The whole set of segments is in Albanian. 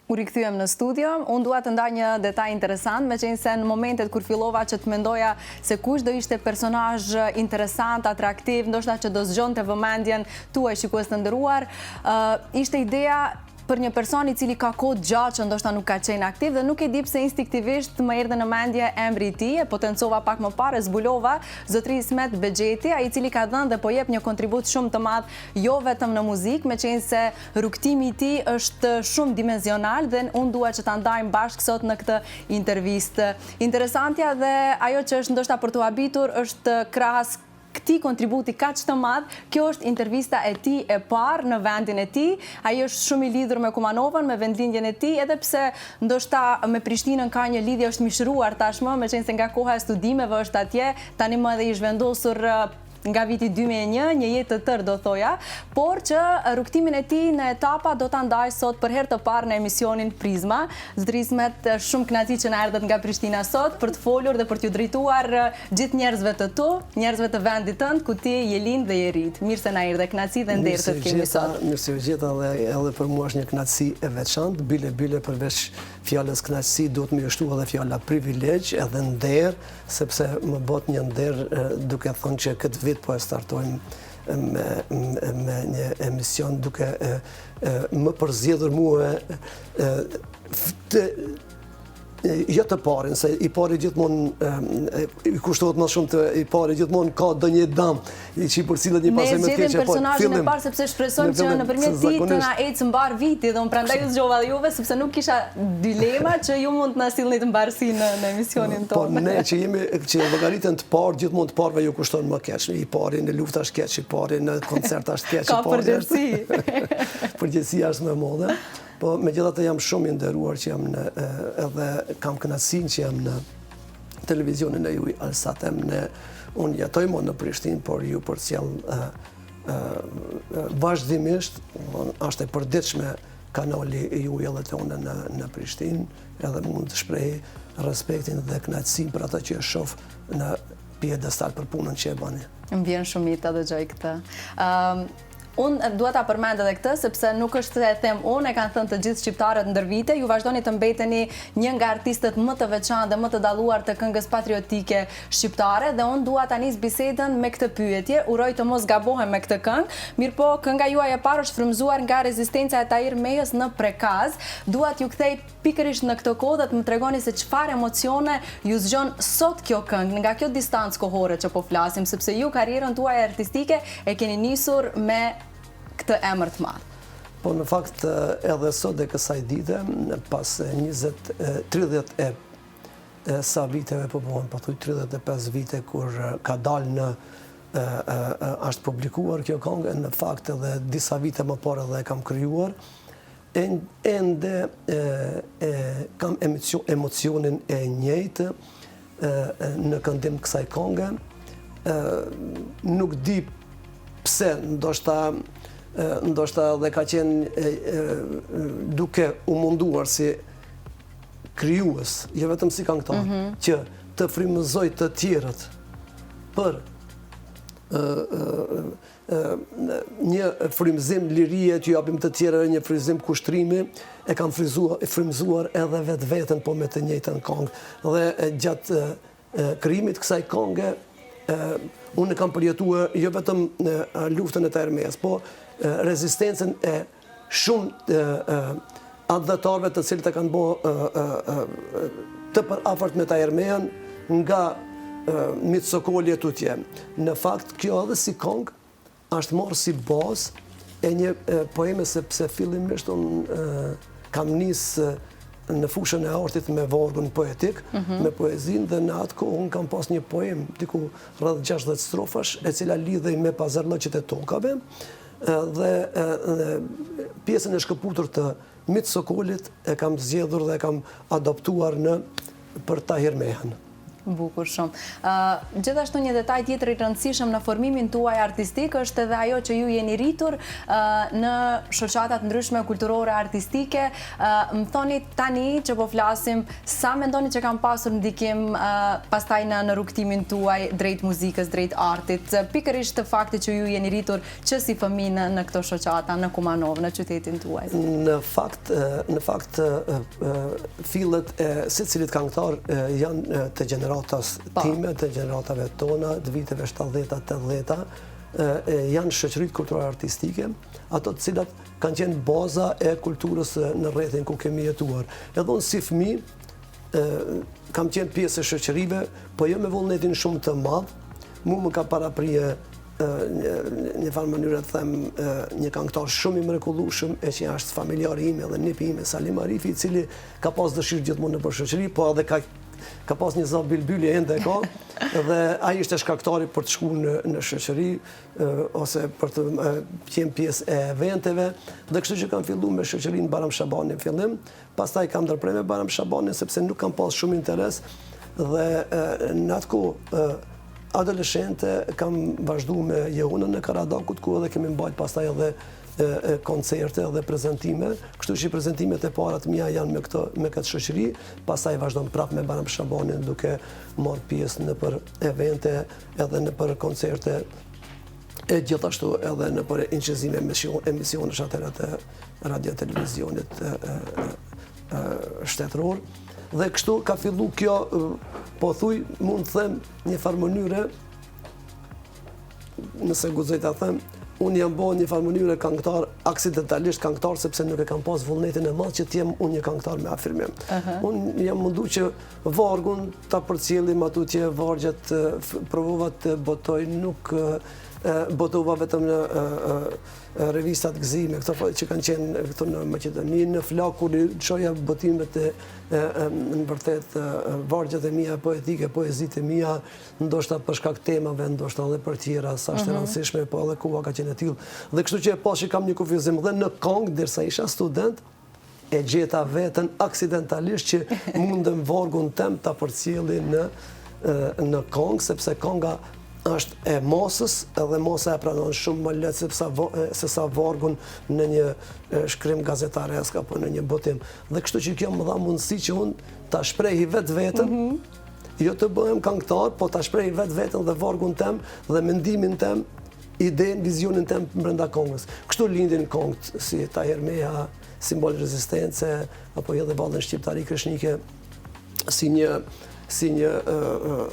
U rikthyem në studio. Unë dua të ndaj një detaj interesant, meqenëse në momentet kur fillova që të mendoja se kush do ishte personazh interesant, atraktiv, ndoshta që do zgjonte vëmendjen tuaj shikues të nderuar, ishte ideja për një person i cili ka kohë gjatë që ndoshta nuk ka qenë aktiv dhe nuk e di pse instinktivisht më erdhi në mendje emri i tij, e potencova pak më parë, e zbulova, zotëri Ismet Bexheti, ai i cili ka dhënë dhe po jep një kontribut shumë të madh jo vetëm në muzikë, meqenëse Rrugëtimi i tij është shumëdimensional dhe unë dua që ta ndajmë bashkë sot në këtë intervistë. Interesantja dhe ajo që është ndoshta për t'u habitur është krahas këtij kontributi kaq të madh, kjo është intervista e tij e parë në vendin e tij. Ai është shumë i lidhur me Kumanovën, me vendlindjen e tij, edhe pse ndoshta me Prishtinën ka një lidhje është mishëruar tashmë, meqenëse nga koha e studimeve është atje, tani më edhe i zhvendosur nga viti 2001, një jetë të tërë do thoja, por që rrugëtimin e tij në etapa do ta ndajë sot për herë të parë në emisionin Prizma. Zotëri Ismet, shumë kënaqësi që na erdhët nga Prishtina sot për të folur dhe për t'ju drejtuar gjithë njerëzve të tu, njerëzve të vendit tënd ku ti je lind dhe je rrit. Mirë se na erdhe, kënaqësi dhe nder të të kemi sot. Mirë se ju gjeta dhe edhe për mua është një kënaqësi e veçantë, bile bile përveç fjalës kënaqësi duhet me shtu edhe fjala privilegj edhe nder, sepse më bëtë një nder duke thënë që këtë vit po e startojmë me, me një emision duke e, e, më përzgjedhur mua të jo të parin, se i pari gjithmonë i kushtohet më shumë të i pari gjithmonë ka ndonjë dam i që i përcillet një pasojë më të keqe. Ne zgjedhim po, personazhin e parë sepse shpresojmë që nëpërmjet tij të na ecë mbarë viti dhe unë prandaj ju zgjodha dhe juve sepse nuk kisha dilema që ju mund të na sillnit mbarësi në në emisionin po, tonë. Po ne që jemi që llogariten të parë, gjithmonë të parëve ju kushton më keq. I pari në luftë është keq, i pari në koncert është keq, i pari. Ka përgjegjësi. Përgjegjësia është më e madhe. Po megjithatë jam shumë i nderuar që jam në edhe kam kënaqësinë që jam në televizionin e juj Alsat M në unë jetoj mo në Prishtinë, por ju përcjell vazhdimisht, është e përditshme kanali i juj edhe te unë në, në Prishtinë, edhe mund të shpreh respektin dhe kënaqësinë për atë që e shof në piedestal për punën që e bëni. Më vjen shumë mirë ta dëgjoj këtë. Unë dua ta përmend edhe këtë, sepse nuk është se e them unë, e kanë thënë të gjithë shqiptarët ndër vite, ju vazhdoni të mbeteni një nga artistët më të veçantë dhe më të dalluar të këngës patriotike shqiptare dhe unë dua ta nis bisedën me këtë pyetje, uroj të mos gabohem me këtë këngë, mirëpo kënga juaj e parë është frymëzuar nga rezistenca e Tahir Mejës në Prekaz, dua t'ju kthej pikërisht në këtë kohë dhe të më tregoni se çfarë emocione ju zgjon sot kjo këngë, nga kjo distancë kohore që po flasim, sepse ju karrierën tuaj artistike e keni nisur me këtë emër të madh. Po në fakt edhe sot e kësaj dite, pas 20, 30 e sa viteve po bëhen, pothuaj 35 vite kur ka dalë në është publikuar kjo këngë, në fakt edhe disa vite më parë edhe e kam krijuar, Ende e kam emocionin e njëjtë në këndim të kësaj kënge. Nuk di pse, ndoshta ndoshta edhe ka qenë duke u munduar si krijues, jo vetëm si këngëtar, mhm. që të frymëzoj të tjerët për një frymëzim lirie që japim të tjerëve një frymëzim kushtrimi, e kam frymëzuar edhe vetveten po me të njëjtën këngë. Dhe gjatë krijimit kësaj kënge, unë e kam përjetuar jo vetëm luftën e Tahir Mejës, po rezistencën e shumë atdhetarëve të cilët e kanë bo të përafërt me Tahir Mejën nga Mic Sokoli e tutje. Në fakt, kjo edhe si kongë është marrë si bazë e një poeme sepse fillimisht unë kam nisë në fushën e artit me vargun poetik, mhm. me poezinë dhe në atë kohë unë kam pas një poemë diku rreth 60 strofash, e cila lidhej me pazarllëqet e tokave, Dhe pjesën e shkëputur të Mic Sokolit e kam zgjedhur dhe e kam adaptuar në për Tahir Mehën. Bukur shumë. Gjithashtu një detaj tjetër i rëndësishëm në formimin tuaj artistik është edhe ajo që ju jeni rritur në shoqata të ndryshme kulturore artistike. Më thoni tani që po flasim, sa mendoni që kanë pasur ndikim pastaj në në rrugëtimin tuaj drejt muzikës, drejt artit, pikërisht fakti që ju jeni rritur që si fëmijë në në këto shoqata në Kumanovë, në qytetin tuaj? Në fakt, në fakt fillet e secilit kangëtar janë të gjeneratës po. time, të gjeneratave tona, të viteve 70-ta, 80-ta, janë shoqëritë kulturore artistike, ato të cilat kanë qenë baza e kulturës në rrethin ku kemi jetuar. Edhe unë si fëmijë kam qenë pjesë e shoqërive, po jo me vullnetin shumë të madh, mu më ka parapri një farë mënyre të them një kangëtar shumë i mrekullueshëm e që është familjari im edhe nipi im Salim Arifi, i cili ka pas dëshirë gjithmonë nëpër shoqëri, po edhe ka ka pas një za bilbyli ende ka, dhe ai ishte shkaktari për të shku në, në shoqëri, ose për të qenë pjesë e eventeve, dhe kështu që kam fillu me shoqërinë Bajram Shabani në fillim, Pastaj kam ndërpre me Bajram Shabanin sepse nuk kam pas shumë interes dhe në atë kohë adoleshente kam vazhdu me Jehonën e Karadakut ku edhe kemi mbajt pastaj edhe koncerte dhe prezentime, kështu që prezentimet e para të mia janë me këtë me këtë shoqëri, pastaj vazhdon prapë me Bajram Shabanin duke marrë pjesë nëpër evente edhe nëpër koncerte e gjithashtu edhe nëpër incizime emisionesh atëherë të radio televizionit shtetëror. Dhe kështu ka fillu kjo, po thuj, mund të them një farë mënyre, nëse guxoj ta them, unë jam bo një farë mënyre kangëtar, aksidentalisht kangëtar, sepse nuk e kam pas vullnetin e madh që t'jem unë një kangëtar me afirmim. Unë jam mundu që Vargun ta përcjellim ma tutje vargjet provova të botoj nuk botova vetëm në revistat Gëzime këto që kanë qenë këtu në Maqedoni në Flakur i çoja botimet e në vërtet vargjet e mia poetike poezitë e mia ndoshta për shkak temave ndoshta edhe për tjera s'është e mhm. rëndësishme po edhe koha ka qenë e tillë dhe kështu që e pashë që kam një kufizim dhe në kongë derisa isha student e gjeta veten aksidentalisht që mundem vargun tem ta përcjelli në në kongë, sepse konga është e masës edhe masa e pranon shumë më lehtë sepse se sa vargun në një shkrim gazetaresk apo në një botim. Dhe kështu që kjo më dha mundësi që unë ta shprehi vetveten, mm -hmm. jo të bëhem kangëtar, po ta shprehi vetveten dhe vargun tem dhe mendimin tem, idenë, vizionin tem brenda kongës. Kështu lindin kongët si Tahir Meha, simbol rezistence, apo edhe vallen shqiptari kreshnike, si një, si një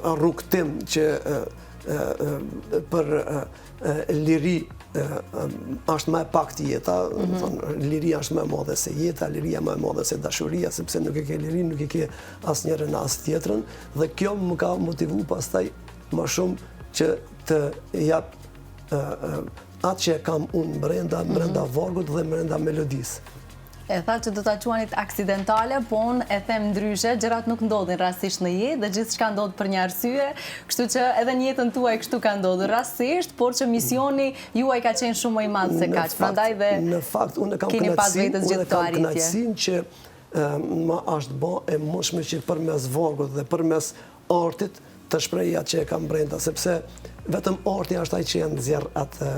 rrugëtim që për liri është më e paktë jeta, mm -hmm. thonë, liria është më e madhe se jeta, liria më e madhe se dashuria, sepse nuk e ke lirinë, nuk e ke as njërën as tjetrën, dhe kjo më ka motivu pastaj më shumë që të jap atë që e kam unë brenda, mhm. brenda vargut dhe brenda melodisë. E thatë që do ta quanit aksidentale, po unë e them ndryshe, gjërat nuk ndodhin rastësisht në jetë dhe gjithçka ndodh për një arsye, kështu që edhe në jetën tuaj kështu ka ndodhur rastësisht, por që misioni juaj ka qenë shumë më i madh se kaq. Prandaj dhe në fakt unë kam kënaqësinë, unë kam kënaqësinë që më është bë e mundshme që përmes vargut dhe përmes artit të shpreh atë që e kam brenda, sepse vetëm arti është ai që e nxjerr atë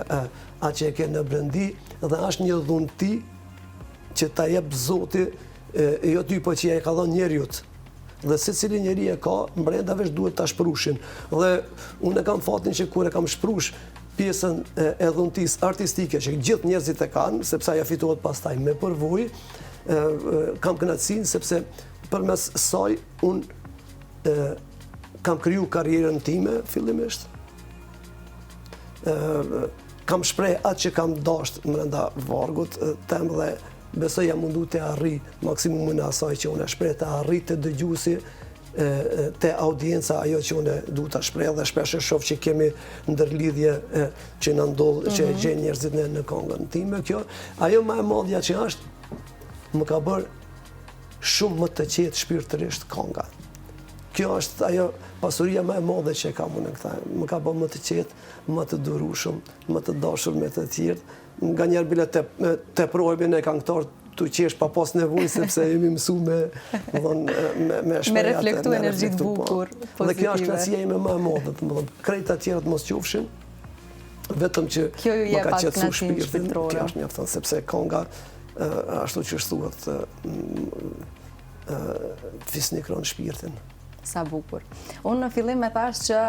atë që e ke në brendi dhe është një dhunti që ta jep Zoti jo ty po që e ka dhënë njeriut. Dhe secili njeri e ka brenda veç duhet ta shprushin. Dhe unë e kam fatin që kur e kam shprush pjesën e dhuntisë artistike që gjithë njerëzit e kanë, sepse ajo fitohet pastaj me përvojë, kam kënaqësinë sepse përmes saj unë kam kriju karrierën time, fillimisht. Kam shpreh atë që kam dasht mrenda vargut tem dhe besoj jam mundu të arri maksimumin e asaj që unë e shpreh, të arri te dëgjusi, te audienca ajo që unë du të shpreh dhe shpesh e shof që kemi ndërlidhje që na ndodh, që e mhm. gjejnë njerëzit në, në kongën time. Kjo, ajo ma e madhja që është, më ka bërë shumë më të qetë shpirtërisht konga. Kjo është ajo pasuria më e madhe që e kam unë këta. Më ka bërë më të qetë, më të durueshëm, më të dashur me të tjerë. Nganjëherë bile te teprohemi ne kangëtarët. tu qesh pa pas nevojë sepse jemi mësu me, domethonë, me, me shpreh Me reflektu energji të po. bukur, pozitive. Dhe kjo është kënaqësia ime më e madhe, domethonë, krejt të tjerat mos qofshin, vetëm që kjo ju jep atë kënaqësinë shpirtërore. Kjo është mjafton, sepse konga, ashtu që thuhet, fisnikron shpirtin. Sa bukur. Unë në fillim e thashë që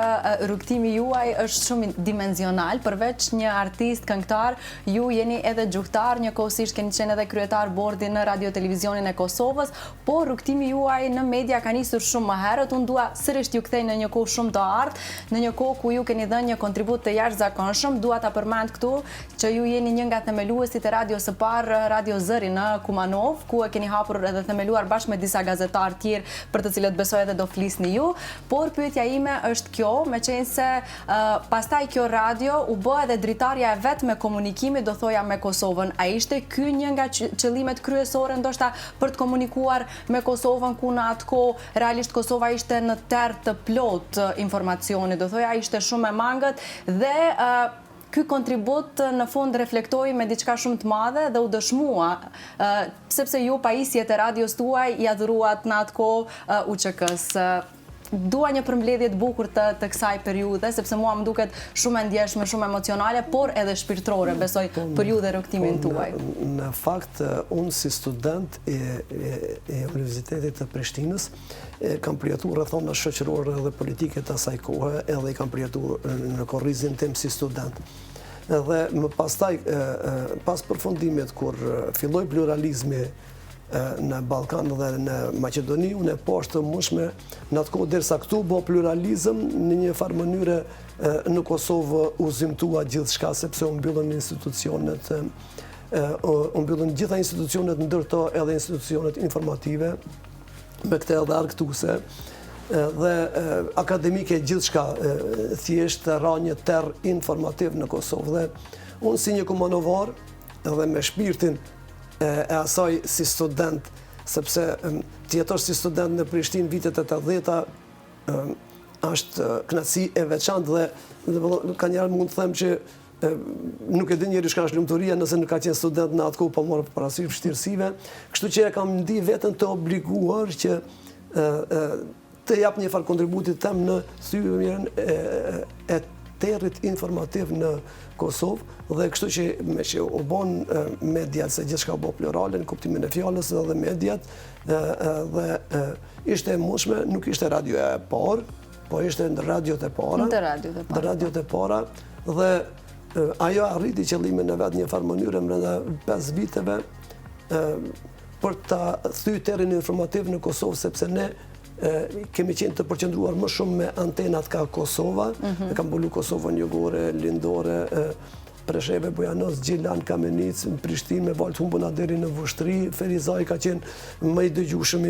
rrugëtimi juaj është shumëdimensional, përveç një artist, këngëtar, ju jeni edhe gjuhëtar, njëkohësisht keni qenë edhe kryetar bordi në Radio Televizionin e Kosovës, por rrugëtimi juaj në media ka nisur shumë më herët. Unë dua sërish t'ju kthej në një kohë shumë të artë, në një kohë ku ju keni dhënë një kontribut të jashtëzakonshëm. Dua ta përmend këtu që ju jeni një nga themeluesit e radios së parë Radio Zëri në Kumanovë, ku e keni hapur edhe themeluar bashkë me disa gazetarë tjerë për të cilët besoj edhe do flisni ju, por pyetja ime është kjo, meqenëse pastaj kjo radio u bë edhe dritarja e vetme e komunikimit, do thoja me Kosovën. A ishte ky një nga qëllimet kryesore ndoshta për të komunikuar me Kosovën ku në atë kohë realisht Kosova ishte në terr të plotë informacioni, do thoja ishte shumë e mangët dhe Ky kontribut në fund reflektoi me diçka shumë të madhe dhe u dëshmua, sepse ju pajisjet e radios tuaj ia dhuruat në atë kohë UÇK-së. Dua një përmbledhje të bukur të të kësaj periudhe, sepse mua më duket shumë e ndjeshme, shumë emocionale, por edhe shpirtërore, besoj, po, për ju dhe rrugëtimin po, tuaj. Në fakt, unë si student e, e, e Universitetit të Prishtinës, kam përjetu rrethana shoqërore dhe politike të asaj kohe edhe i kam përjetu në kurrizin tim si student. Edhe më pastaj, pas përfundimit, kur filloi pluralizmi në Ballkan dhe në Maqedoni, unë e pashë të mundshme në atë kohë derisa këtu u bo pluralizëm në një farë mënyre në Kosovë u zymtua gjithçka sepse u mbyllën institucionet u mbyllën gjitha institucionet ndër to edhe institucionet informative me këtë edhe argëtuese dhe akademike gjithçka thjesht ra një terr informativ në Kosovë dhe unë si një kumanovar dhe me shpirtin e asaj si student sepse të jetosh si student në Prishtinë vitet e 80-ta është kënaqësi e veçantë dhe kanjëherë mund të them që nuk e din njeri çka është lumturia nëse nuk ka qenë student në atë kohë pa marrë parasysh vështirësive, kështu që e kam ndi veten të obliguar që të jap një farë kontributi tem në thyerjen e, e territ informativ në Kosovë dhe kështu që meqë u bon mediat se gjithçka u bo plurale në kuptimin e fjalës dhe mediat dhe ishte e mundshme, nuk ishte radioja e parë, Po ishte ndër radiot e para. Ndër radiot e para. Ndër radiot e para dhe ajo arriti qëllimin e vet një farë mënyre mbrenda 5 viteve për ta thy terrin informativ në Kosovë sepse ne kemi qenë të përqendruar më shumë me antenat ka Kosova, mm -hmm. e kam mbulu Kosovën jugore, lindore, Preshevë, Bujanoc, Gjilan, Kamenicë, në Prishtinë, me valë të humbuna deri në Vushtrri, Ferizaj ka qenë më i dëgjushëm,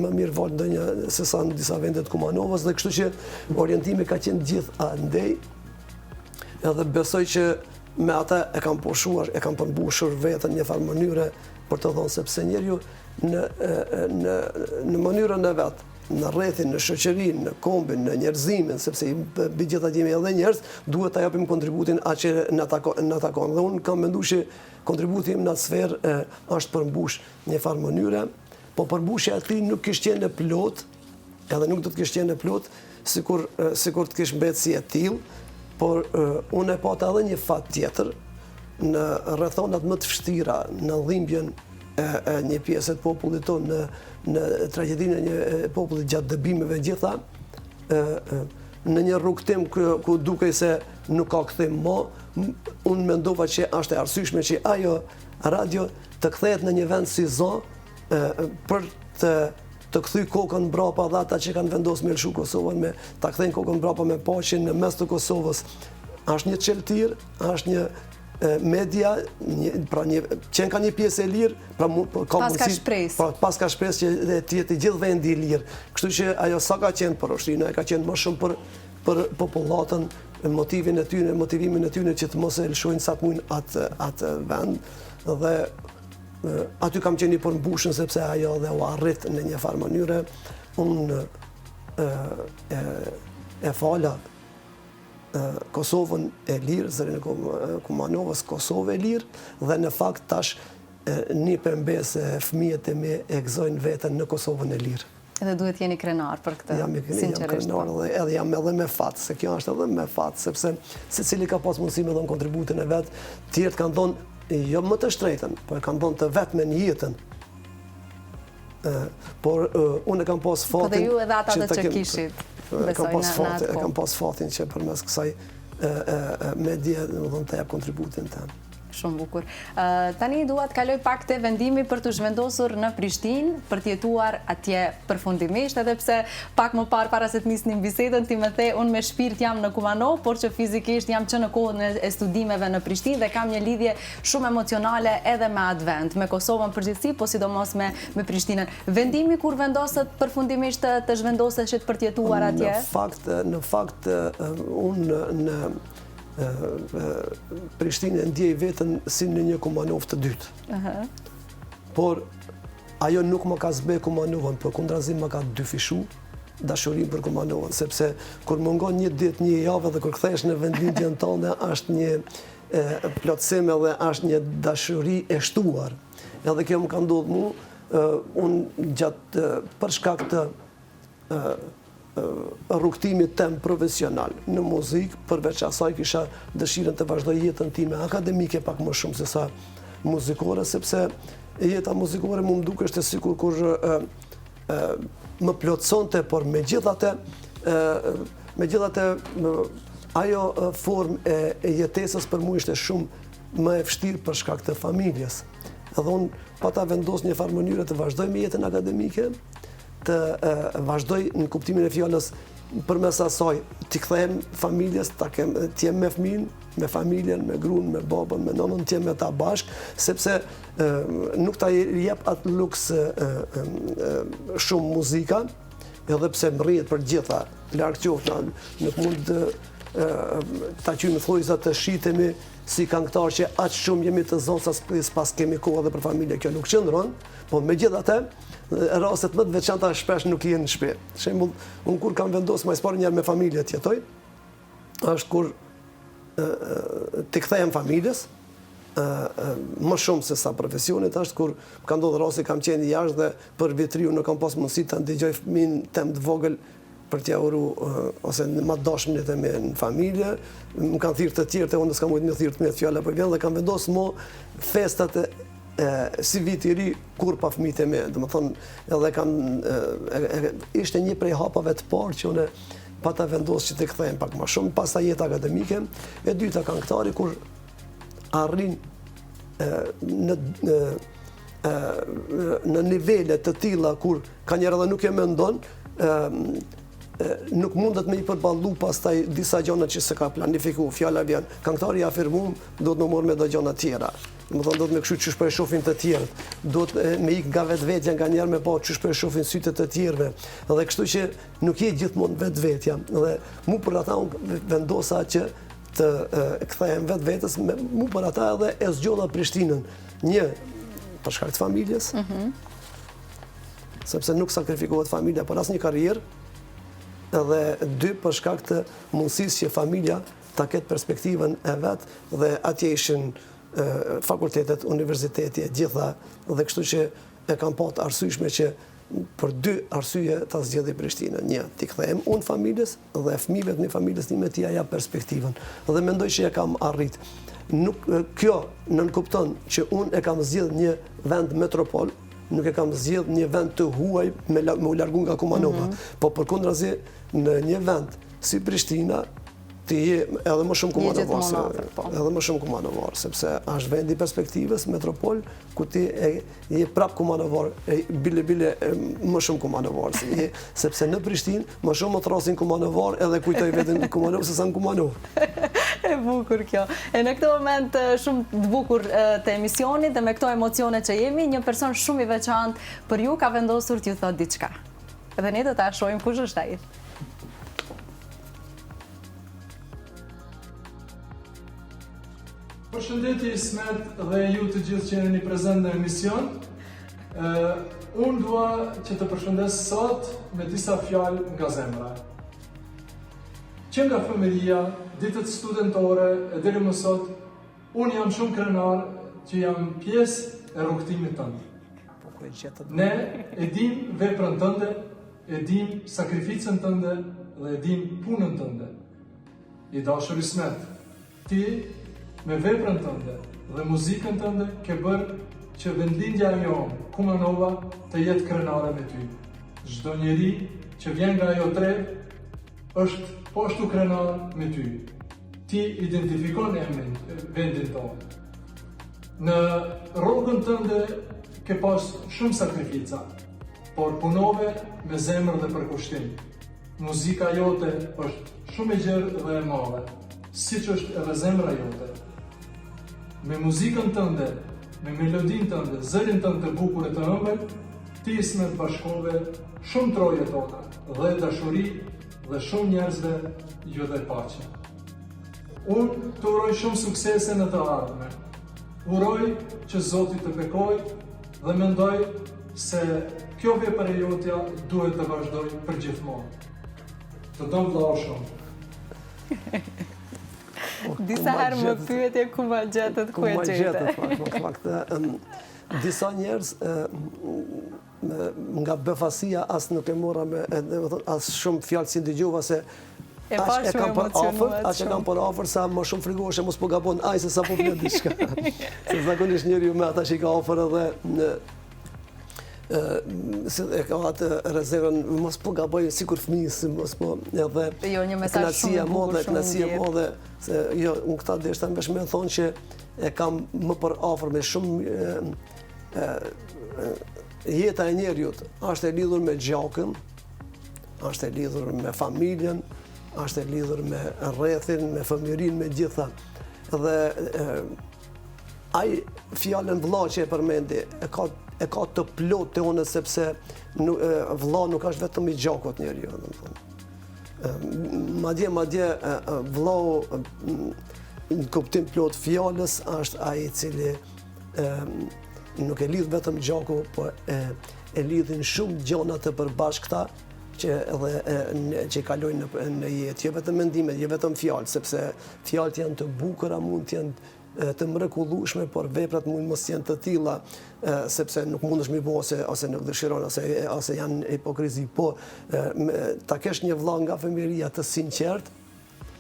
më mirë valë ndonjë se sa në disa vende të Kumanovës dhe kështu që orientimi ka qenë gjithandej. Edhe besoj që me ata e kam pushuar, e kam përmbushur veten një farë mënyre për të dhënë sepse njeriu në në në mënyrën e vet në rrethin, në shoqërinë, në kombin, në njerëzimin, sepse mbi gjitha jemi edhe njerëz, duhet ta japim kontributin atë që na takon, na takon. Dhe unë kam menduar që kontributi im në atë sferë është përmbush një farë mënyre, po përmbushja e tij nuk kish qenë e plotë, edhe nuk do të kish qenë e plotë, sikur sikur të kish mbetë si e tillë, por unë e pata edhe një fat tjetër në rrethonat më të vështira, në dhimbjen e, e një pjese të popullit tonë në në tragjedinë e një popullit gjatë dëbimeve gjitha, e, e, në një rrugëtim ku, ku dukej se nuk ka kthim më, unë mendova që është e arsyeshme që ajo radio të kthehet në një vend si zë për të të kthy kokën mbrapa dhe ata që kanë vendosur me lëshu Kosovën me ta kthejnë kokën mbrapa me pa që në mes të Kosovës është një çeltir, është një media, pra një, qenka një pjesë e lirë, pra po, ka mundësi... Paska shpresë. Pra, paska shpresë që të jetë i gjithë vendi i lirë. Kështu që ajo sa ka qenë për ushtrinë, ka qenë më shumë për, për popullatën, motivin e tyne, motivimin e tyne që të mos e lëshojnë sa të mujnë atë, atë vend. Dhe aty kam qenë i përmbushun sepse ajo dhe u arrit në një farë mënyre. Unë e, e, e fala Kosovën e lirë, zërin e Kumanovës, Kosovë e lirë, dhe në fakt tash Nip e mbesë e fëmijët e mi e gëzojnë veten në Kosovën e lirë. Edhe duhet jeni krenar për këtë, jam, jam krenar dhe edhe jam edhe me fat, se kjo është edhe me fat, sepse secili ka pas mundësi me dhonë kontributin e vet, tjerët kanë dhonë jo më të shtrejtën, po e kanë dhonë të vetmen jetën. Por unë e kam pas fatin... Po dhe ju edhe ata dhe që kishit, besoj në atë E kam pas fatin që përmes kësaj medie, domethënë të jap kontributin tem. Shumë bukur. Tani dua të kaloj pak te vendimi për t'u zhvendosur në Prishtinë, për të jetuar atje përfundimisht, edhe pse pak më parë para se të nisnim bisedën, ti më the unë me shpirt jam në Kumanovë, por që fizikisht jam që në kohën e studimeve në Prishtinë dhe kam një lidhje shumë emocionale edhe me atë vend, me Kosovën në përgjithësi, po sidomos me me Prishtinën. Vendimi kur vendosët përfundimisht të, të zhvendoseshit për të jetuar atje? Në fakt, në fakt unë në Prishtinë e ndjej veten si në një Kumanovë të dytë. Por ajo nuk më ka zbe Kumanovën, përkundrazi më ka dyfishu dashurinë për Kumanovën, sepse kur mungon një ditë, një javë dhe kur kthehesh në vendlindjen tënde, është një plotësim edhe është një dashuri e shtuar. Edhe kjo më ka ndodhur mu, unë gjatë për shkak të rrugëtimit tem profesional në muzikë, përveç asaj kisha dëshirën të vazhdoj jetën time akademike pak më shumë se sa muzikore, sepse jeta muzikore mu më dukeshte sikur kur më plotësonte, por megjithatë, megjithatë ajo formë e jetesës për mu ishte shumë më e vështirë për shkak të familjes. Edhe unë pata vendos një farë mënyre të vazhdoj me jetën akademike, të vazhdoj në kuptimin e fjalës përmes asaj t'i kthehem familjes, ta kem, të jem me fëmijën, me familjen, me gruan, me babën, me nënën, të jem me ta bashkë, sepse nuk ta jep atë luks shumë muzika, edhe pse më rrihet për gjitha, larg qoftë, nuk mund të ta quajmë thojza të shitemi si kangëtar që aq shumë jemi të zonë sa s'paskemi kohë edhe për familje, kjo nuk qëndron, po megjithatë, rastet më të veçanta shpesh nuk je në shtëpi. Shembull, unë kur kam vendosur më së pari njëherë me familje të jetoj, është kur t'i kthehem familjes, më shumë se sa profesionit është kur më ka ndodhur rasti kam qenë jashtë dhe për Vit t'Ri nuk kam pas mundësi ta dëgjoj fëmijën tem të vogël për t'ia uru ose më të dashmit e mi në familje, më kanë thirrë të tjerë, unë s'kam mujtë me thirrë të mjetë fjala po vjen dhe kam vendosë mo festat e, e, si vit i ri kur pa fëmijët e mi, domethënë edhe kam, e, e, ishte një prej hapave të parë që unë pata vendosë që të kthehem pak më shumë, pastaj jeta akademike, e dyta këngëtari kur arrin e, në, në në nivele të tilla kur kanjëherë edhe nuk e mendon, nuk mundet me i përballu pastaj disa gjona që s'e ka planifiku, fjala vjen, këngëtari i afirmum, duhet me u marrë me do gjona tjera. Domethënë, duhet me kqyr qysh po e shofin të tjerët, duhet me ikë nga vetvetja nganjëherë me pa qysh po e shofin sytë e të tjerëve. Dhe kështu që nuk je gjithmonë vetvetja. Dhe mu për ata unë vendosa që të kthehem vetvetes, mu për ata edhe e zgjodha Prishtinën. Një, për shkak të familjes, mhm. sepse nuk sakrifikohet familja për asnjë karrierë, edhe dy, për shkak të mundësisë që familja ta ketë perspektivën e vet, dhe atje ishin fakultetet, universiteti e gjitha, dhe kështu që e kam pa të arsyeshme që për dy arsye ta zgjedhi Prishtinën. Një, t'i kthehem unë familjes dhe fëmijëve të mi familjes time t'ia jap perspektivën. Dhe mendoj që e kam arrit. Nuk kjo nënkupton që unë e kam zgjedh një vend metropol, nuk e kam zgjedh një vend të huaj me, me u largu nga Kumanova. Mm -hmm. Po përkundrazi në një vend si Prishtina, ti je edhe më shumë kumanovar, po. edhe më shumë kumanovar, sepse është vendi i perspektivës, metropol, ku ti e, je prap kumanovar, e, bile bile e, më shumë kumanovar, si je, sepse në Prishtinë më shumë më thrasin kumanovar edhe kujtoj veten në Kumanovë se sa në Kumanovë. E bukur kjo. E në këtë moment shumë të bukur të emisionit dhe me këto emocione që jemi, një person shumë i veçantë për ju ka vendosur t'ju thotë diçka. Dhe ne do ta shohim kush është ai. Përshëndetje Ismet dhe ju të gjithë që jeni prezent në emision. Uh, unë dua që të përshëndes sot me disa fjalë nga zemra. Që nga fëmijëria, ditët studentore e deri më sot, unë jam shumë krenar që jam pjesë. e rrugëtimit tënd. Po, ne e dimë veprën tënde, e dimë sakrificën tënde dhe e dimë punën tënde. I dashur Ismet, ti me veprën tënde dhe muzikën tënde ke bërë që vendlindja jonë, Kumanova, të jetë krenare me ty. Çdo njeri që vjen nga ajo trevë është po ashtu krenar me ty. Ti identifikon emrin, vendin tonë. Në rrugën tënde ke pas shumë sakrifica, por punove me zemër dhe përkushtim. Muzika jote është shumë e gjerë dhe e madhe, siç është edhe zemra jote. Me muzikën tënde, me melodinë tënde, zërin tënd të bukur e të ëmbël, ti Ismet bashkove shumë troje tona dhe dashuri dhe shumë njerëzve ju dhe paqe. Unë të uroj shumë suksese në të ardhme. Uroj që Zoti të bekojë dhe mendoj se kjo vepër e jotja duhet të vazhdojë përgjithmonë. Të dom vllau shumë. Disa herë më pyetje ku ma gjetët, ku e gjete. Ku ma gjetët, fakt, fakt. Disa njerëz nga befasia as nuk e mora me, as shumë fjalë s'i dëgjova se E aq e kam për afër, aq e kam për afër sa më shumë frigohesha mos po gabon ai se sa po flet diçka. Se zakonisht njeriu me ata që i ka afër edhe në se e ka atë rezervën mos po gaboj sikur fëmijë si mos po edhe jo një mesazh shumë i bukur shumë kënaqësia e madhe se jo unë këta deshta veç me thonë që e kam më për afër me shumë jeta e njeriut është e lidhur me gjakun, është e lidhur me familjen, është e lidhur me rrethin, me fëmijërinë, me gjitha. Dhe ai fjalën vlla që e përmendi, e ka e ka të plotë te unë sepse vlla nuk është vetëm i gjakut njeriu, domethënë. Madje, madje, vllau në kuptim plotë fjalës është ai i cili nuk e lidh vetëm gjaku, po e, e lidhin shumë gjona të përbashkëta që edhe e, që kalojnë në, në jetë, jo vetëm mendimet, jo vetëm fjalët, sepse fjalët janë të bukura, mund të jenë të mrekullueshme, por veprat mund mos jenë të tilla, sepse nuk mundesh mi bo ose ose nuk dëshiron ose ose janë hipokrizi. Po ta kesh një vëlla nga fëmijëria të sinqert,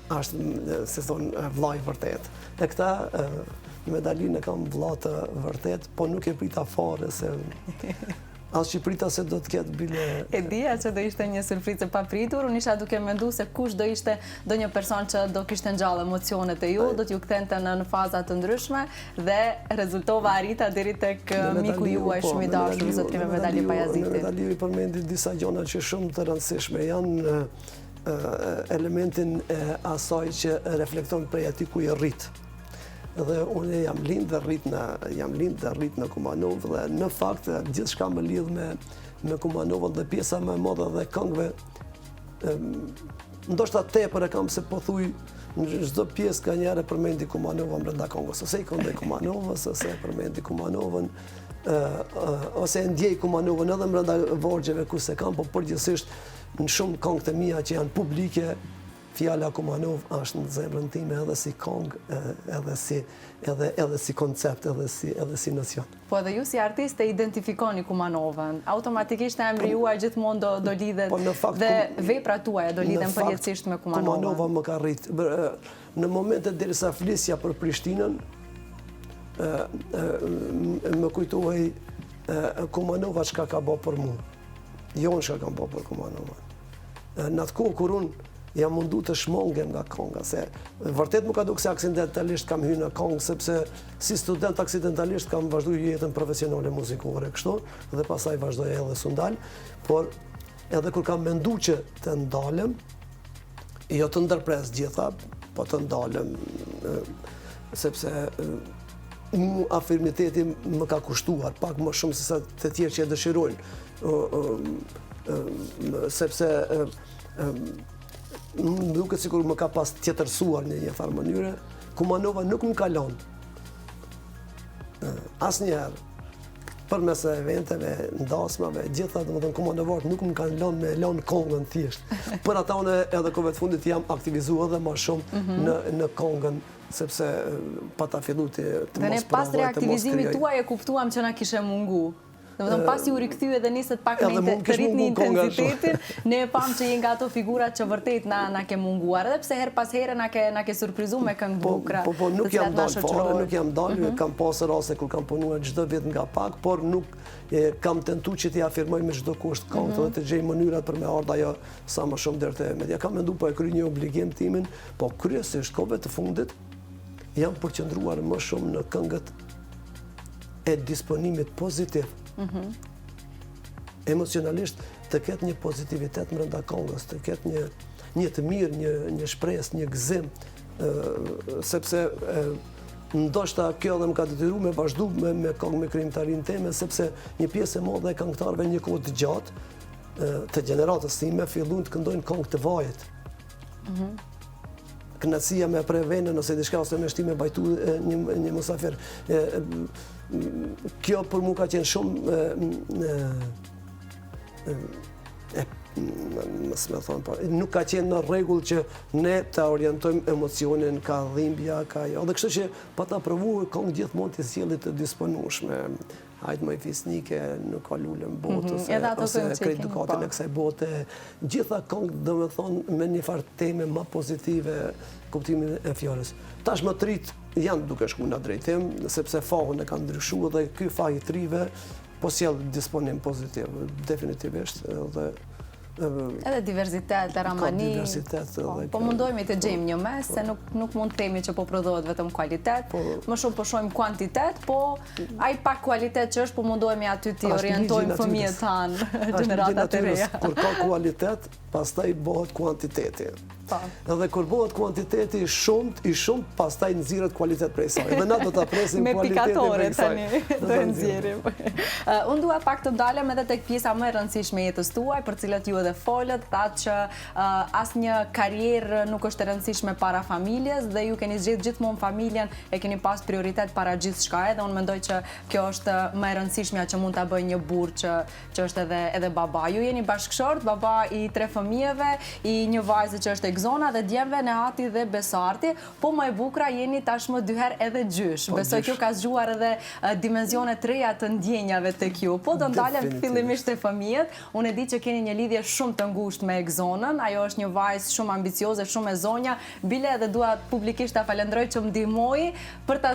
është, si thonë, vlla i vërtet. E këta, Mehmedalin e kam vlla të vërtet, po nuk e prita fare se as që prita se do të ketë bile... E dija që do ishte një surprizë e papritur, unë isha duke mendu se kush do ishte ndonjë person që do kishte ngjallë emocionet te ju, do t'ju kthente në në faza të ndryshme dhe rezultova arrita deri tek miku juaj po, shumë i dashur, zotëri Mehmedali Pajaziti. Mehmedaliu i përmendi disa gjona që shumë të rëndësishme janë elementin e asaj që reflekton prej aty ku je rrit. Dhe unë jam lind dhe rrit në jam lind dhe rrit në Kumanovë dhe në fakt gjithçka më lidh me me Kumanovën dhe pjesa më e madhe dhe këngëve ndoshta tepër e kam se pothuj në çdo pjesë nganjëherë e përmendi Kumanovën brenda këngës, ose i këndoj Kumanovës, ose e përmendi Kumanovën, ose e ndjej Kumanovën edhe brenda vargjeve ku s'e kam, po përgjithsisht Në shumë këngë të mia që janë publike, fjala Kumanovë është në zemrën time edhe si këngë, edhe si edhe edhe si koncept, edhe si edhe si nocion. Po edhe ju si artist e identifikoni Kumanovën. Automatikisht emri juaj gjithmonë do do lidhet po, në fakt, dhe veprat tuaja do lidhen përjetësisht me Kumanovën. Kumanova më ka rrit. Në momentet derisa flisja për Prishtinën, më kujtohej Kumanova çka ka bo për mu. Jo unë çka kam bo për Kumanovën. Në atë kohë kur unë jam mundu të shmangem nga konga, se vërtet m'u ka duk se aksidentalisht kam hy në kongë, sepse si student aksidentalisht kam vazhdu jetën profesionale muzikore, kështu, dhe pastaj vazhdoj edhe s'u ndal, por edhe kur kam mendu që të ndalem, jo të ndërpres gjitha, po të ndalem, sepse Mu afirmiteti më ka kushtuar pak më shumë se sa të tjerë që e dëshirojnë, sepse më duket sikur më ka pas tjetërsuar në një farë mënyre, Kumanova nuk më ka lënë asnjëherë përmes eventeve, ndasmave, gjitha, domethënë, kumanovarët nuk më kanë lënë me lënë kongën thjesht. Për ata unë edhe kohëve të fundit jam aktivizu edhe ma shumë mhm. në, në kongën. Sepse pata fillu të mos provoj, të mos krijoj. Dhe ne pas reaktivizimit tuaj e kuptuam që na kishe mungu. Domethënë pasi u rikthy edhe nisët pak me të rritni intensitetin, ne e pamë që je nga ato figurat që vërtet na na ke munguar, edhe pse herë pas here na ke na ke surprizu me këngë të po, bukura. Po po nuk jam dalë fare, nuk jam dalë, mhm. kam pasë raste kur kam punuar çdo vit nga pak, por nuk e, kam tentu që t'i afirmoj me çdo kusht këngët mhm. dhe të gjej mënyrat për me ardhë ajo sa më shumë deri te media. Kam mendu po e kryj një obligim timin, po kryesisht kohëve të fundit jam përqendruar më shumë në këngët e disponimit pozitiv. Mhm. Emocionalisht të ketë një pozitivitet mrenda këngës, të ketë një, një të mirë, një, një shpresë, një gëzim, sepse ndoshta kjo edhe më ka detyru me vazhdu me, me këngë me krijimtarinë teme, sepse një pjesë e madhe e këngëtarëve një kohë të gjatë, të gjeneratës time, fillun të këndojnë këngë të vajit. Mhm. Kënaqësia me pre venën ose diçka ose me shti me vajtu një, një musafir. Kjo për mu ka qenë shumë e, mos me thonë, po, nuk ka qenë në rregull që ne të orientojmë emocionin ka dhimbja, ka jo. Dhe kështu që pata provu këngë gjithmonë t'i sjelli të disponueshme. Hajt moj fisnike, nuk ka lule në botë, mhm, ose, ose krejt dukatin po. e kësaj bote. Gjitha këngë, domethonë, me një farë teme ma pozitive kuptimin e fjalës. Tashmë të rijtë janë duke shku në drejtim, sepse fahun e kanë ndryshu dhe ky fah i të rijve po sjell disponim pozitiv, definitivisht, dhe Edhe diversitet, e ramani. Ka diversitet po, edhe. Po mundohemi të gjejmë një mes, se nuk, nuk mund të themi që po prodhohet vetëm kualitet, po, më shumë po shohim kuantitet, po ai pak kualitet që është, po mundohemi aty t'i orientojmë fëmijët tanë, gjeneratat e reja. Kur ka kualitet, pastaj bëhet kuantiteti. Po. Edhe kur bëhet kuantiteti i shumtë, i shumtë, pastaj nxirret kualitet prej saj. Dhe na do ta presim kualitetin prej saj. Me pikatore tani do e nxjerrim. Unë dua pak të ndalem edhe tek pjesa më e rëndësishme e jetës tuaj, për cilët ju edhe folët, thatë që asnjë karrierë nuk është e rëndësishme para familjes dhe ju keni zgjedh gjithmonë familjen, e keni pas prioritet para gjithçkaje dhe unë mendoj që kjo është më e rëndësishmja që mund ta bëjë një burrë që që është edhe edhe baba. Ju jeni bashkëshort, baba i tre fëmijëve, i një vajze që është Egzona dhe djemve Nehati dhe Besarti, po më e bukura jeni tashmë dy herë edhe gjysh. Po, Besoj kjo ka zgjuar edhe dimensione të reja të ndjenjave tek ju. Po do ndalem fillimisht te fëmijët. Unë e di që keni një lidhje shumë të ngushtë me Egzonën. Ajo është një vajzë shumë ambicioze, shumë e zonja. Bile edhe dua publikisht ta falënderoj që më ndihmoi për ta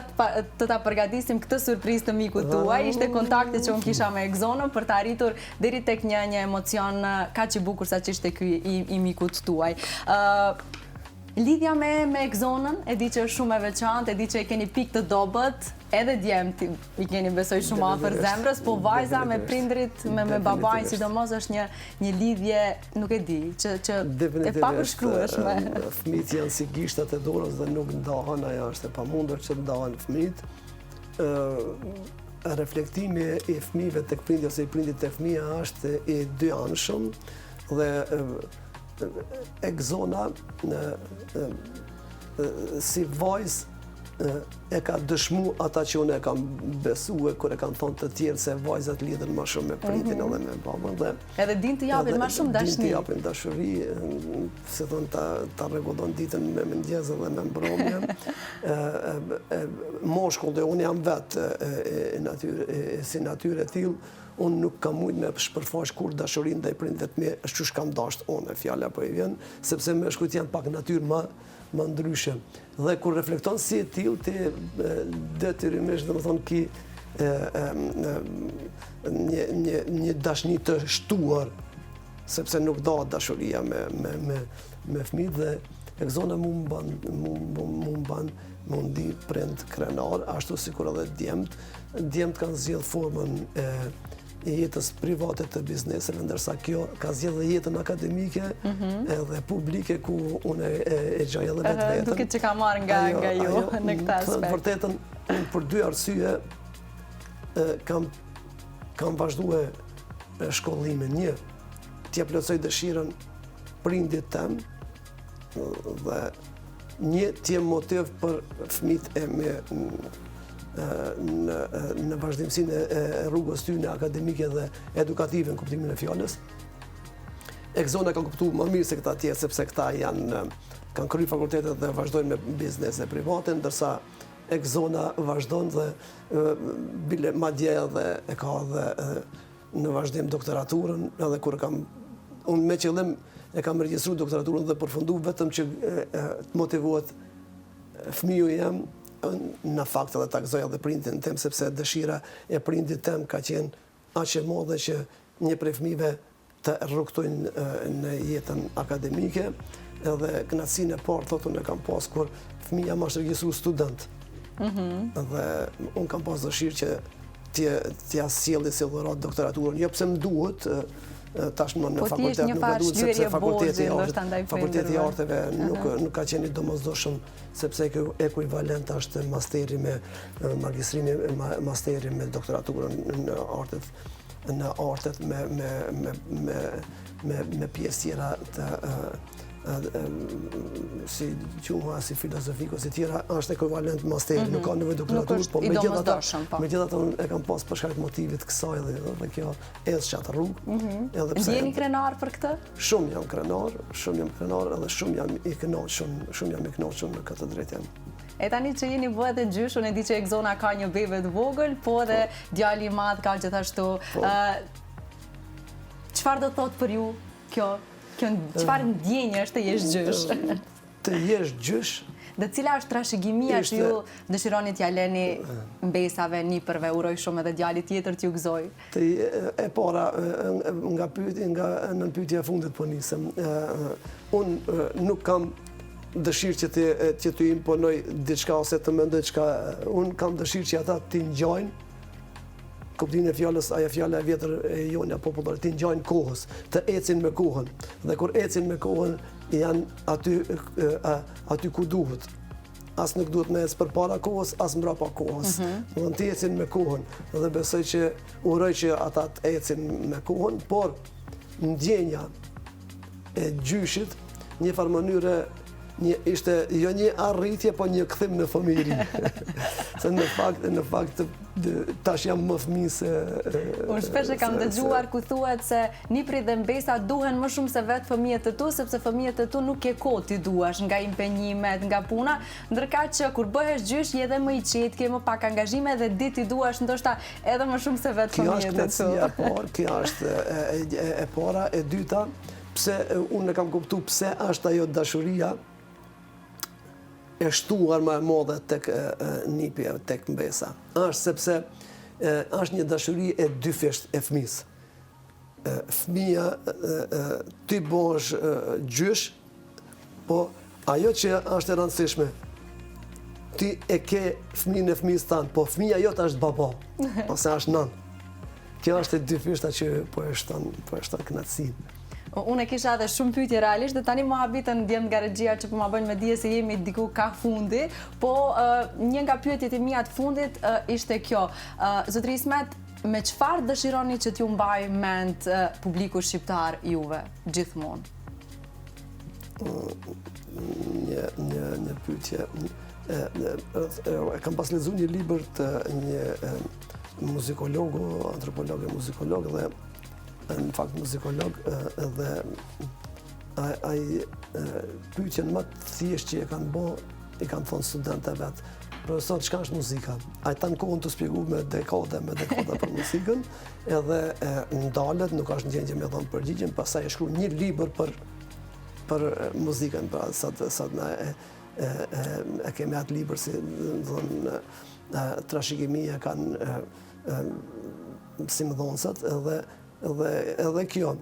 të ta përgatisim këtë surprizë të mikut tuaj, ishte kontakti që unë kisha me Egzonën për të arritur deri tek një një emocion kaq i bukur sa që ishte ky i, i mikut tuaj. Ë Lidhja me me Egzonën, e di që është shumë e veçantë, e di që e keni pikë të dobët, edhe djemtë i keni besoj shumë afër zemrës, po vajza me prindrit, me me babain sidomos është një një lidhje, nuk e di, që, që e papërshkrueshme. Fëmijët janë si gishtat e dorës dhe nuk ndahen, ajo është e pamundur që të ndahen fëmijët. Reflektimi i fëmijëve tek prindi ose i prindit te fëmija është i dyanshëm dhe Egzona si vajzë e ka dëshmu ata që unë e kam besue kur e kanë thonë të tjerë se vajzat lidhen ma shumë me prindin mhm. edhe me babën dhe edhe din të japin ma shumë dashni. Din të japin dashuri, si thonë ta, ta rregullon ditën me mëngjes edhe me mbrëmje. Moshkull dhe unë jam vetë e, natyrë, e, si natyrë e tillë, unë nuk kam mujtë me shpërfaq kurrë dashurinë ndaj prindve të mi, qysh kam dashtë unë, fjala po i vjen, sepse meshkujt janë pak natyrë më më ndryshe. Dhe kur reflekton si e tillë, ti detyrimisht, domethonë, ki e, e, një, një, një dashni të shtuar, sepse nuk dahet dashuria me, me, me, me fëmijët dhe Egzona mu më ban, mu, mu, mu më ban, m'u ndi prind krenar, ashtu sikur edhe djemt. Djemt kanë zgjedh formën e e jetës private të bizneseve, ndërsa kjo ka zgjedh dhe jetën akademike mhm. edhe publike ku unë e, e gjej edhe vetveten. Duket që ka marrë nga, nga ju në këtë aspekt. Të vërtetën, për dy arsye, kam, kam vazhdue shkollimin. Një, t'ia plotësoj dëshirën prindit tem, dhe një të jem motiv për fëmijët e mi në, në vazhdimësinë e rrugës tyne akademike dhe edukative në kuptimin e fjalës. Egzona ka kuptu më mirë se këta tjerë, sepse këta janë Kanë kry fakultetet dhe vazhdojnë me biznese private, ndërsa Egzona vazhdon dhe bile madje edhe e ka dhe në vazhdim doktoraturën, edhe kur kam unë me qëllim e kam regjistru doktoraturën dhe përfundu vetëm që të motivohet fëmiu jem, në fakt edhe ta gëzoj edhe prindin tim, sepse dëshira e prindit tem ka qenë aq e madhe që një prej fëmijëve të rrugëtojnë në jetën akademike, edhe kënaqësinë e parë thotë unë e kam pas kur fëmija më është regjistruar student. Mm Dhe unë kam pas dëshirë që t'ia sjelli si dhuratë doktoraturën, jo pse më duhet, tashmë në po fakultet nuk më duhet sepse fakulteti i arteve, fakulteti i arteve nuk nuk ka qenë i domosdoshëm sepse ekuivalent është masteri me magjistrimi masteri me doktoraturën në artet në artet me me me me me me pjesë tjera të si gjuha, si filozofi, si tjera, është ekuivalent masteri, mm -hmm. nuk ka nevojë doktoraturë, po megjithatë, po. megjithatë unë e kam pas për shkak të motivit kësaj dhe, dhe kjo ecë qatë rrugë. Mm -hmm. edhe pse, Ndjeni krenar për këtë? Shumë jam krenar, shumë jam krenar edhe shumë jam i kënaqur, shumë jam i kënaqur në këtë drejtim. E tani që jeni bë edhe gjysh, unë e di që Egzona ka një bebe të vogël, po edhe po. djali i madh ka gjithashtu. Po. Çfarë do thotë për ju kjo? Kjo çfarë ndjenjë është të jesh gjysh? Të jesh gjysh? Dhe cila është trashëgimia që ju dëshironi t'ja leni mbesave, nipërve, uroj shumë edhe djali tjetër t'ju gëzojë? Të, e para, nga pyetja, nga nënpyetja e fundit po nisem. Unë nuk kam dëshirë që të që të imponoj diçka ose të mendoj çka unë kam dëshirë që ata t'i ngjajnë kuptimin e fjalës, ajo fjala e vjetër e jonja popullore, t'i ngjajnë kohës, të ecin me kohën. Dhe kur ecin me kohën, janë aty aty ku duhet. As nuk duhet me ecë përpara kohës, as mbrapa kohës. Mm -hmm. Domethënë të ecin me kohën dhe besoj që uroj që ata të ecin me kohën, por ndjenja e gjyshit, një farë mënyre një ishte jo një arritje, po një kthim në fëmijëri. Se në fakt, në fakt tash jam më fëmijë se Unë shpesh e kam dëgjuar ku thuhet se nipërit dhe mbesa duhen më shumë se vetë fëmijët e tu, sepse fëmijët e tu nuk ke kohë t'i duash nga impenjimet, nga puna, ndërkaq që kur bëhesh gjysh je edhe më i qetë, ke më pak angazhime dhe di t'i duash ndoshta edhe më shumë se vetë fëmijët e tu. Kjo është kënaqësia e parë, kjo është e para, e dyta, pse unë e kam kuptu pse është ajo dashuria e shtuar më e madhe tek nipi, tek mbesa. Është sepse është një dashuri e dyfisht e fëmijës. Fëmija ti bëhesh gjysh, po ajo që është e rëndësishme, ti e ke fëmijën e fëmijës tand, po fëmija jot është baba, ose është nënë. Kjo është e dyfishta që po e shton, po e shton kënaqësinë. Unë e kisha edhe shumë pyetje realisht dhe tani më habitën djemtë nga regjia që po ma bëjnë me dije se jemi diku ka fundi, po një nga pyetjet e mia të fundit ishte kjo. Zotëri Ismet, me çfarë dëshironi që t'ju mbajë mend publiku shqiptar juve gjithmonë? Një një një pyetje. E kam pas lexuar një libër të një muzikologu, antropolog e muzikolog dhe në fakt muzikolog dhe ai pyetjen më të thjeshtë që e kanë bo, i kanë thonë studentët e vet. Profesor, çka është muzika? Ai tanë kohën tu spjegu me dekade, me dekade për muzikën, edhe ndalet, nuk është në gjendje me dhonë përgjigjen, pastaj e shkru një libër për, për muzikën, pra sot, sot na e, e, e, e kemi atë libër si, dhonë, trashëgimi e kanë mësimdhënësit edhe edhe edhe kjo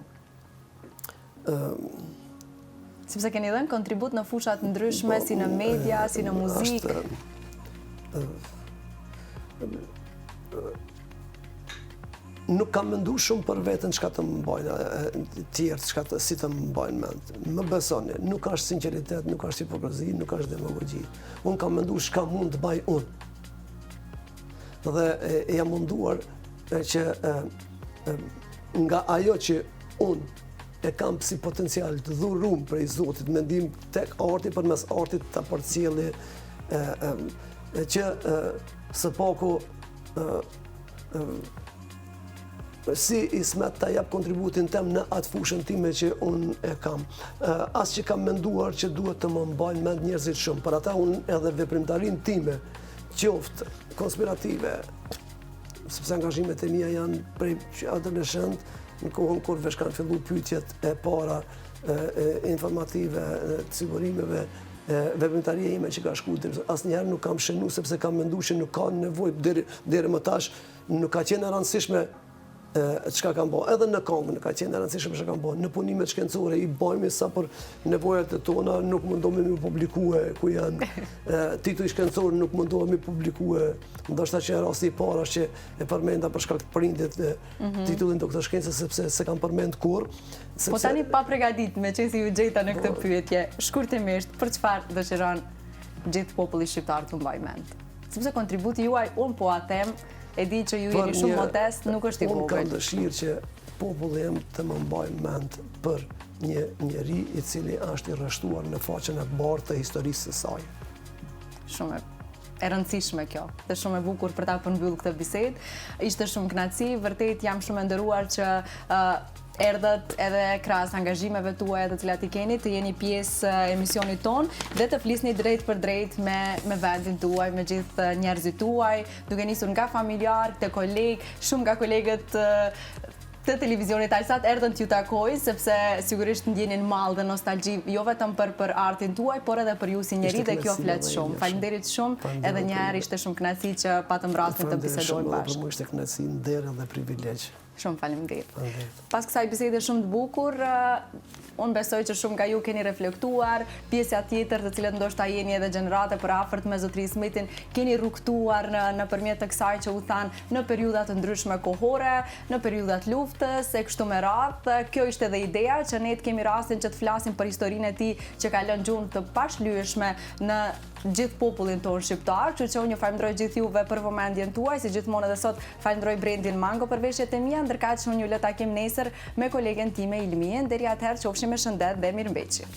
Sepse keni dhënë kontribut në fusha të ndryshme, po, si në media, si në muzikë. Nuk kam mendu shumë për veten çka të më mbajnë tjerët, çka të, si të më mbajnë mend. Më besoni, nuk është sinqeritet, nuk është hipokrizi, nuk është demagogji. Unë kam mendu çka mund të baj unë. Dhe e, jam munduar që e, e, nga ajo që unë e kam si potencial të dhurum prej Zotit, mendim tek arti, përmes artit ta përcjelli e, e, e, që e, së paku e, e, Si Ismet ta jap kontributin tem në atë fushën time që unë e kam. As që kam menduar që duhet të më mbajnë mend njerëzit shumë, për ata unë edhe veprimtarinë time, qoftë konspirative, sepse angazhimet e mia janë prej që adoleshent, në kohën kur veç kanë fillu pyetjet e para informative të sigurimeve, veprimtaria ime që ka shku, asnjëherë nuk kam shënu, sepse kam mendu që nuk ka nevojë deri, deri më tash, Nuk ka qenë e rëndësishme çka kam bo, edhe në kangë nuk ka qenë e rëndësishme çka kam bo, në punimet shkencore i bajmë sa për nevojat e tona, nuk mundohemi me publikue ku janë tituj shkencor, nuk mundohemi publikue, ndoshta që rasti i parë është që e përmenda për shkak të prindit mhm. titullin doktor shkence, sepse s'e kam përmend kurrë. Po tani pa pregadit, meqenëse ju gjeta në këtë po. pyetje, shkurtimisht, për çfarë dëshiron gjithë populli shqiptar të mbajë mend? Sepse kontributi juaj, unë po a them, e di që ju jeni shumë modest, nuk është i vogël. Unë kam dëshirë që populli im të më mbajë mend për një njeri i cili është i rreshtuar në faqen e bardhë të historisë së saj. Shumë e rëndësishme kjo dhe shumë e bukur për ta përmbyllur këtë bisedë. Ishte shumë kënaqësi, vërtet jam shumë e nderuar që erdhët edhe krahas angazhimeve tuaja të cilat i keni, të jeni pjesë e emisionit tonë dhe të flisni drejtpërdrejt me, me vendin tuaj, me gjithë njerëzit tuaj, duke nisur nga familjarë, te kolegë, shumë nga kolegët të televizionit Alsat erdhën t'ju takojnë, sepse sigurisht ndjenin mall dhe nostalgji jo vetëm për për artin tuaj, por edhe për ju si njeri dhe kjo flet shumë. Faleminderit shumë, edhe një herë ishte shumë kënaqësi që patëm rastin të bisedojmë bashkë. Për mua ishte kënaqësi, nder dhe privilegj. Shumë faleminderit. Pas kësaj bisede shumë të bukur, unë besoj që shumë nga ju keni reflektuar, pjesa tjetër të cilët ndoshta jeni edhe gjeneratë e përafërt me zotëri Ismetin, keni rrugëtuar në nëpërmjet të kësaj që u thanë në periudha të ndryshme kohore, në periudha të luftës e kështu me radhë. Kjo ishte edhe ideja që ne të kemi rastin që të flasim për historinë e tij që ka lënë gjurmë të pashlyeshme në gjithë popullin tonë shqiptar, kështu që unë ju falënderoj gjithë juve për vëmendjen tuaj, si gjithmonë edhe sot falënderoj brendin Mango për veshjet e mia, ndërkaq unë ju lë takim nesër me kolegen time Ilmien, deri atëherë qofshi me shëndet dhe mirëmbetshi.